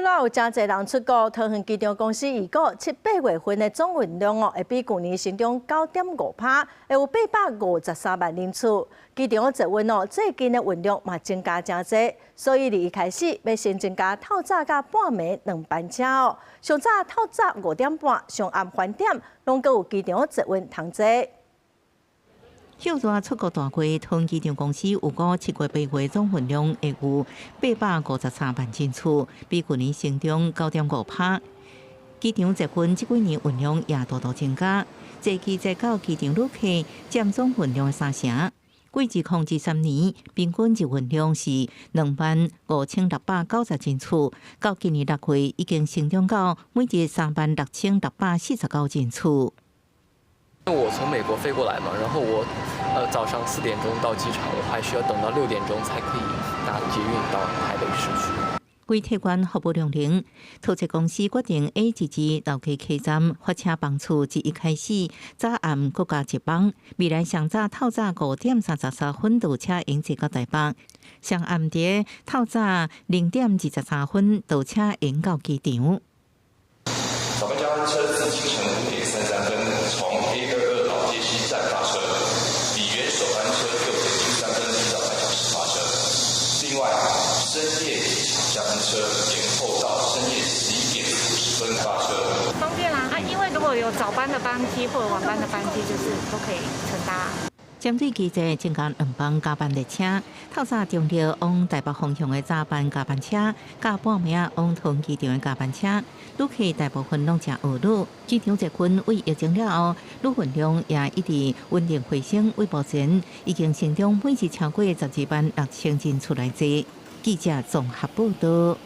了有誠濟人出國，桃園機場公司預估七八月份的總運量哦，會比舊年成長9.5趴，會有853萬人次。機場捷運哦，最近的運量嘛增加誠濟，所以二一開始欲先增加透早佮半暝兩班車哦。上早透早5點半，上暗翻點，攏閣有機場捷運通坐。歇熱出國大季，桃園機場公司預估7月8月總運量會有853萬人次，比舊年成長9.5趴。機場捷運這幾年運量也大度增加，坐機坐到機場旅客佔總運量的三成。過2023年平均日運量是25,690人次，到今年6月已經成長到每日36,649人次。我從美國飛過來嘛，然後我早上4點鐘到機場，我還需要等到6點鐘才可以搭捷運到台北市區。為提懸服務量能，桃捷公司決定 A22老街客站發車班次自一開始，早暗閣加一班，未來上早透早5點33分到車營坐到台北，上暗佇透早0點23分到車營到機場。早班加班車自清晨5點33分從 A22老街西站發車，比原首班車6點03分提早半小時發車。另外，深夜機場加班車延後到深夜11點50分發車。方便啦，啊，因為如果有早班的班機或者晚班的班機，就是都可以乘搭。針對機捷增加兩班加班列車，透早中壢往台北方向的早班加班車，佮半暝往桃園機場的加班車，旅客大部分攏誠呵咾。機場捷運為疫情了後，旅運量也一直穩定回升，為目前已經成長每日超過12萬6千人次來坐。記者綜合報道。